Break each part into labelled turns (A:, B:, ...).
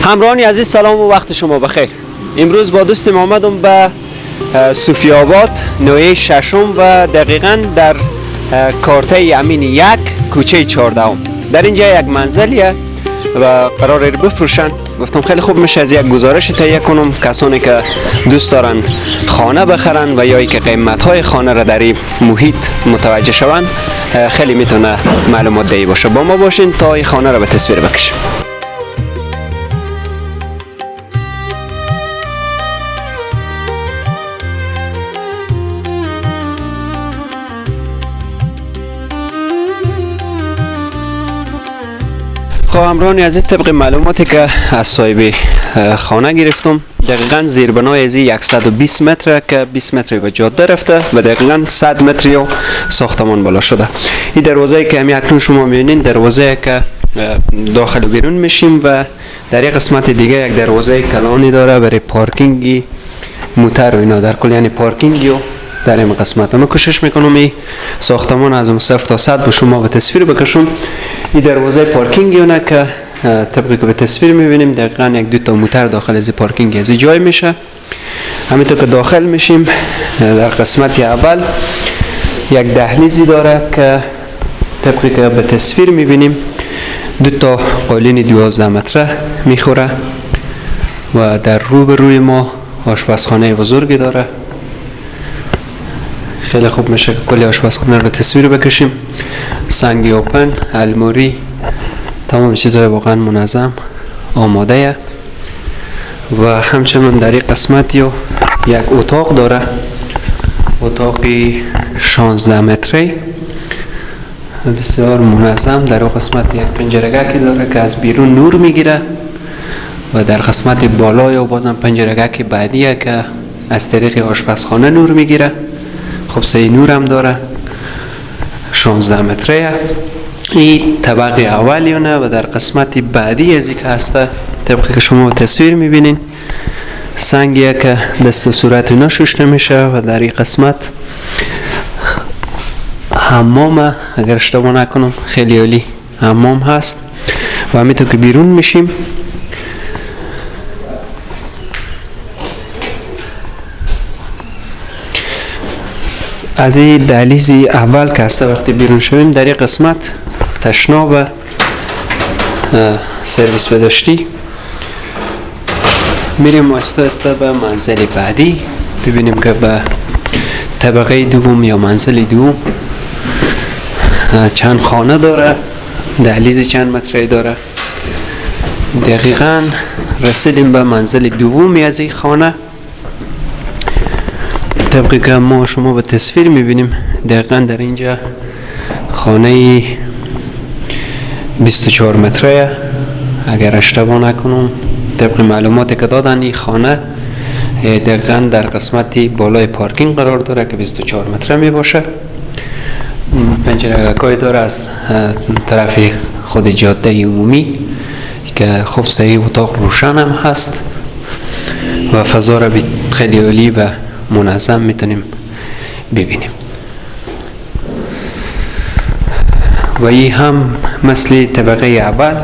A: همراهان عزیز سلام و وقت شما بخیر. امروز با دوستم آمدم به صوفی آباد نوعه ششم و دقیقا در کارته امین 1 کوچه 14. در اینجا یک منزلیه و قرار بفروشن. گفتم خیلی خوب میشه از یک گزارش تهیه کنم، کسانی که دوست دارن خانه بخرن و یا که قیمت های خانه را در این محیط متوجه شوند خیلی میتونه معلومات دهی باشه. با ما باشین تا این خانه را به تصویر بکشیم. خب همراهان عزیز، طبق معلوماتی که از صاحب خانه گرفتم دقیقا زیربنای از 120 متر که 20 متر به جاده رفته و دقیقا 100 متر ساختمان بالا شده. این دروازه که همین اکنون شما میبینین دروازه که داخل و بیرون میشیم و در یک قسمت دیگه یک دروازه کلانی داره برای پارکینگی موتر و اینا، در کل یعنی پارکینگی و در این قسمت من کوشش میکنم این ساختمان از 0 تا 100 به شما به تصویر بکشم. این دروازه پارکینگ اونه که طبقی که به تصویر میبینیم دقیقا یک دو تا موتر داخل از پارکینگ از جای میشه. همینطور که داخل میشیم در قسمت اول یک دهلیزی داره که طبقی که به تصویر میبینیم دو تا قالین 12 متره میخوره و در روبروی ما آشپزخانه بزرگی داره. خیلی خوب میشه که کلی آشپزخانه رو تصویر بکشیم. سنگ اوپن، الموری، تمام چیزهای واقعا منظم آماده. و همچنین در این قسمت یک اتاق داره، اتاقی 16 متری بسیار منظم. در اون قسمت یک پنجرگکی داره که از بیرون نور میگیره و در قسمت بالای و بازم پنجرگک بعدیه که از طریق آشپزخانه نور میگیره. خب سه نور هم داره، 16 متره. این طبقه اولیونه و در قسمت بعدی از که هسته طبقه که شما تصویر میبینین سنگیه که دست و صورت اینا ششته میشه و در این قسمت حمامه، اگر اشتباه نکنم خیلی عالی حمام هست. و همینطور که بیرون میشیم از این دهلیز اول که هسته وقتی بیرون شویم در این قسمت تشناب سرویس بداشتی میریم آهسته آهسته به منزل بعدی، ببینیم که به طبقه دوم یا منزل دوم چند خانه داره، دهلیز چند متری داره. دقیقا رسیدیم به منزل دومی از این خانه. طبقی که ما شما به تصویر میبینیم دقیقا در اینجا خانه 24 متره اگر اشتباه نکنم. طبق معلوماتی که دادن این خانه دقیقا در قسمت بالای پارکینگ قرار داره که 24 متره میباشه. پنجره داره از طرف خود جاده عمومی که خب صحیح اتاق روشن هم هست و فضا را خیلی عالی و منظم میتونیم ببینیم. و این هم مثل طبقه اول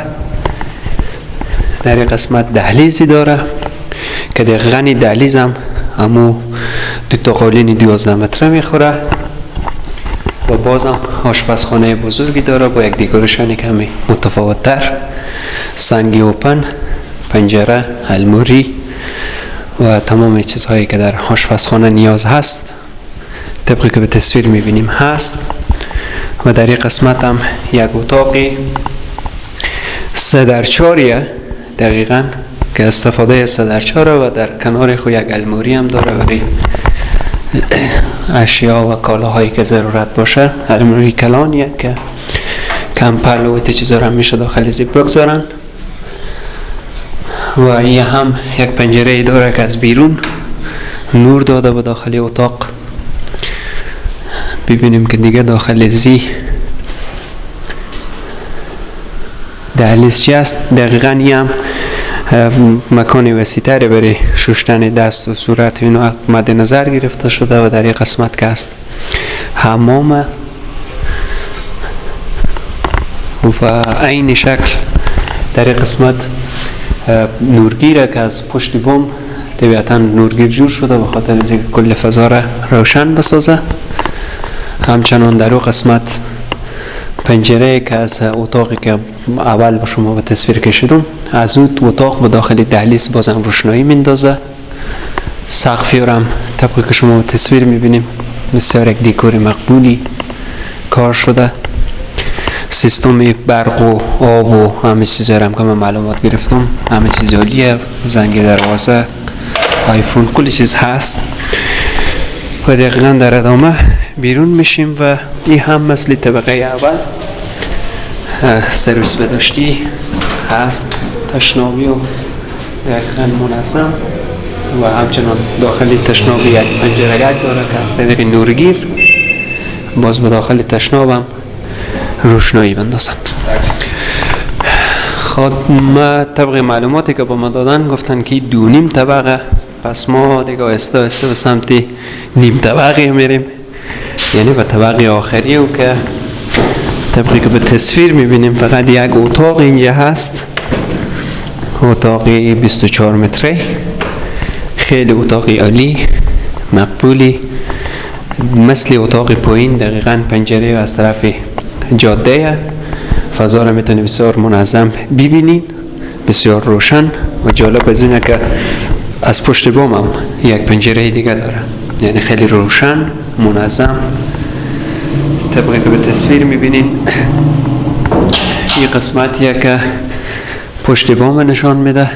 A: در قسمت دهلیزی داره که دقیقا دهلیز هم همو دو تا قالین 12 متره میخوره و بازم آشپزخانه بزرگی داره با یک decoration کمی متفاوت تر، سنگی open، پنجره، الموری و تمام چیزهایی که در آشپزخانه نیاز هست طبقی که به تصویر میبینیم هست. و در این قسمت هم یک اتاقی 3 در 4 دقیقا که استفاده 3 در 4 و در کنار خود یک الموری هم داره برای اشیا و کالاهایی که ضرورت باشه. الموری کلانیه که کمپل و چیزا رو هم میشه داخل زیب بگذارن. و این هم یک پنجره داره که از بیرون نور داده به داخل اتاق. ببینیم که دیگه داخل زی دهلیز چی است. دقیقا این هم مکان وسیع‌تری برای شستن دست و صورت اینا مد نظر گرفته شده و در این قسمت که است حمام و عین شکل در این قسمت نورگیره که از پشت بام طبیعتا نورگیر جور شده به خاطر اینکه کل فضا را روشن بسازه. همچنان در او قسمت پنجره که از اتاقی که اول با شما به تصویر کشیدم، از اون اتاق به داخل دهلیز بازم روشنایی میندازه. سقفی رو هم طبقی که شما به تصویر میبینیم بسیار یک دیکور مقبولی کار شده. سیستم برق و آب و همه چیز رو هم که من معلومات گرفتم همه چیز عالیه، زنگ دروازه، آیفون، کل چیز هست. و دقیقا در ادامه بیرون میشیم و این هم مثل طبقه اول سرویس بهداشتی هست، تشنابی و دقیقا منظم و همچنان داخل تشنابی یک پنجره داره که از طریق نورگیر باز به داخل تشنابم روشنایی بندازم. خب ما طبق معلوماتی که با ما دادن گفتن که 2.5 طبقه، پس ما دیگه آهسته آهسته به سمت نیم طبقه میریم، یعنی به طبقه آخری و که طبقی که به تصویر میبینیم فقط یک اتاق اینجا هست، اتاق 24 متره، خیلی اتاقی عالی مقبولی، مثل اتاق پایین دقیقا پنجره از طرف جاده، فضا رو میتونی بسیار منظم ببینین، بسیار روشن و جالب از اینه که از پشت بام هم یک پنجره دیگه داره، یعنی خیلی روشن منظم. طبقی که به تصویر میبینین این قسمتیه که پشت بام نشان میده.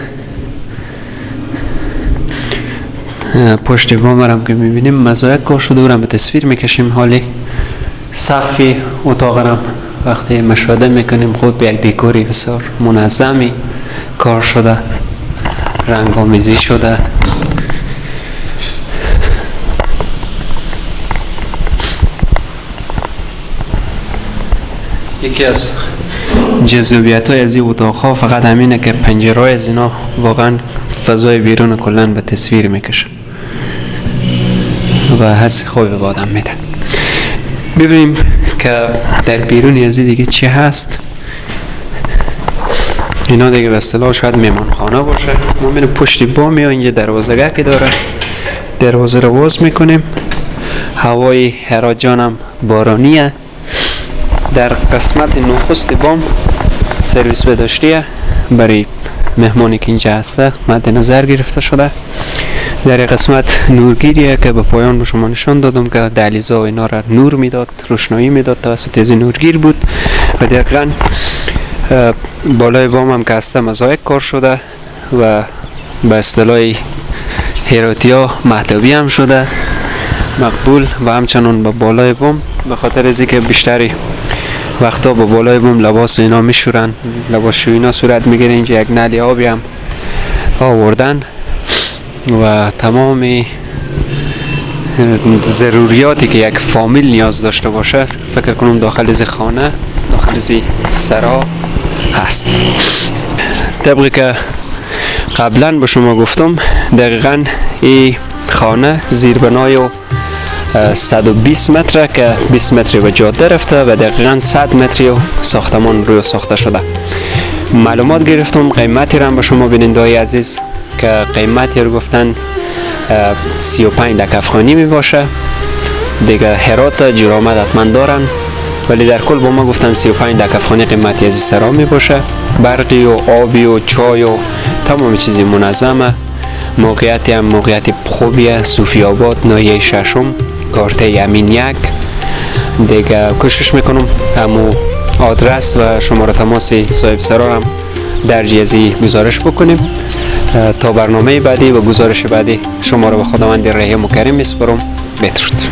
A: پشت بام هم که میبینیم مزایک کار شده و به تصویر میکشیم. حالی سقف اتاق هم وقتی مشاهده میکنیم خود به یک دیکوری بسیار منظمی کار شده، رنگ آمیزی شده. یکی از جذابیت های از این اتاق ها فقط همینه که پنجره از اینا واقعا فضای بیرون کلا به تصویر میکشه و حس خوبی به آدم میده. ببینیم که در بیرون از دیگه چی هست. اینا دیگه به اصطلاح شاید مهمانخانه باشه. ما میریم پشت بام یا اینجا دروازه که داره، دروازه رو باز میکنیم. هوای هرات جانم بارانیه. در قسمت نخست بام سرویس بهداشتیه برای مهمانی که اینجا هسته مد نظر گرفته شده. در قسمت نورگیریه که به پایان به شما نشان دادم که دهلیزا و اینا را نور میداد، روشنایی میداد توسط از نورگیر بود. و دقیقا بالای بام هم که هسته مزایک کار شده و به اصطلاح هراتیا مهتابی هم شده مقبول. و همچنان به بالای بام به خاطر از اینکه بیشتری وقتا با بالای بام لباس اینا میشورن، لباس شویی اینا صورت میگیره، اینجا یک نلی آبی هم آوردن و تمام ضروریاتی که یک فامیل نیاز داشته باشه فکر کنم داخل از خانه، داخل از سرا هست. طبقی که قبلا به شما گفتم دقیقا این خانه زیربنای 120 متره که 20 متری به جاده رفته و دقیقا 100 متری ساختمان روی ساخته شده. معلومات گرفتم، قیمتی رو هم به شما بیننده‌های عزیز که قیمتی رو گفتن 35 لک افغانی می باشه. دیگه هرات جرامد حتما دارن، ولی در کل با ما گفتن 35 لک افغانی قیمتی از سرا می باشه. برقی و آبی و چای و تمام چیزی منظمه. موقعیتی هم موقعیت خوبیه، صوفی آباد ناحیه ششم، کارته امین 1. دیگه کوشش میکنم همو آدرس و شماره تماس صاحب سرا هم در جیزی گزارش بکنیم. تا برنامه بعدی و گزارش بعدی شما رو به خداوند رحیم و کریم میسپارم. بدرود.